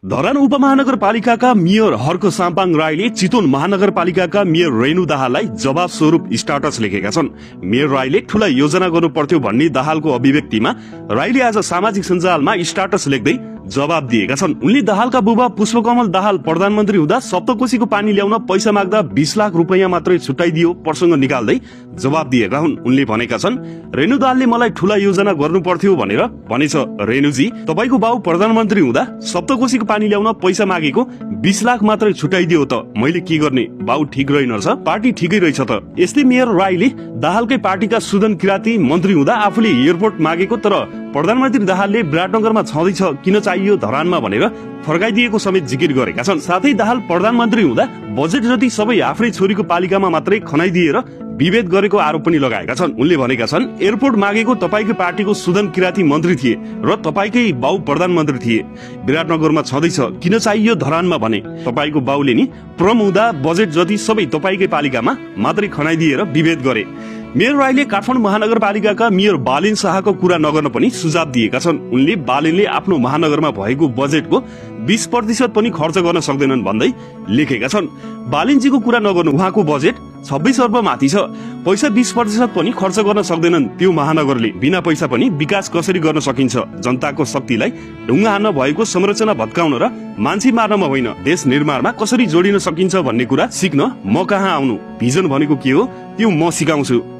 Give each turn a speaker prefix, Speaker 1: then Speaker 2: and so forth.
Speaker 1: Dharan उपमहानगरपालिकाका mayor Harka Sampang राईले चितवन महानगरपालिकाका mayor Renu दाहाललाई जवाब स्वरूप स्टाटस लेखेका छन्। मेयर राईले ठूला योजना गर्नु पर्थ्यो भन्ने दाहालको अभिव्यक्तिमा राईले आज सामाजिक सञ्जालमा स्टाटस लेख्दै जवाब दिएका छन्। उनले दाहालका बुबा पुष्पकमल दाहाल प्रधानमन्त्री हुँदा सप्तकोशीको पानी ल्याउन पैसा माग्दा 20 लाख रुपैयाँ मात्रै छुट्याइदियो प्रसंग निकाल्दै जवाब दिएका हुन्। उनले भनेका छन्, रेणु दाहालले मलाई ठूला योजना गर्नु पर्थ्यो भनेर भनेछ। रेणुजी, तपाईको बाउ प्रधानमन्त्री हुँदा सप्तकोशीको पानी ल्याउन पैसा मागेको 20 लाख मात्रै छुट्याइदियो त मैले के गर्ने? बाउ ठीक रहेनछ, पार्टी ठिकै रहेछ त। यस्तै मेयर राईले दाहालकै पार्टीका सुदन किराती मन्त्री हुँदा आफूले एयरपोर्ट मागेको तर प्रधानमन्त्री दाहालले विराटनगरमा छँदैछ, किन चाहियो धरानमा भनेर फर्काइदिएको समेत जिकिर गरेका छन्। साथै दाहाल प्रधानमन्त्री हुँदा बजेट जति सबै आफ्नै छोरीको पालिकामा मात्रै खनाइदिएर विभेद गरेको आरोप पनि लगाएका छन्। उनले भनेका छन्, एयरपोर्ट मागेको तपाईकै पार्टीको सुदन किराती मन्त्री थिए र तपाईकै बाउ प्रधानमन्त्री थिए। विराटनगरमा छँदैछ, किन चाहियो धरानमा भने? तपाईको बाउले नि प्रम हुँदा बजेट जति सबै तपाईकै पालिकामा मात्रै खनाइदिएर विभेद गरे। मेयर राईले काठमाडौँ महानगरपालिकाका मेयर बालेन शाहको कुरा नगर्न पनि सुझाव दिएका छन्। उनले बालेनले आफ्नो महानगरमा भएको बजेटको 20% पनि खर्च गर्न सक्दैनन् भन्दै लेखेका छन्। बालेनजीको कुरा नगर्नु, उहाँको बजेट 26 अर्ब माथि छ, पैसा 20% पनि खर्च गर्न सक्दैनन् त्यो महानगरले। बिना पैसा पनि विकास कसरी गर्न सकिन्छ? जनताको शक्तिलाई ढुङ्गा हान्न भएको संरचना भत्काउन र मान्छे मार्नमा होइन, देश निर्माणमा कसरी जोडिन सकिन्छ भन्ने कुरा सिक्न म कहाँ आउनु? भिजन भनेको के हो त्यो म सिकाउँछु।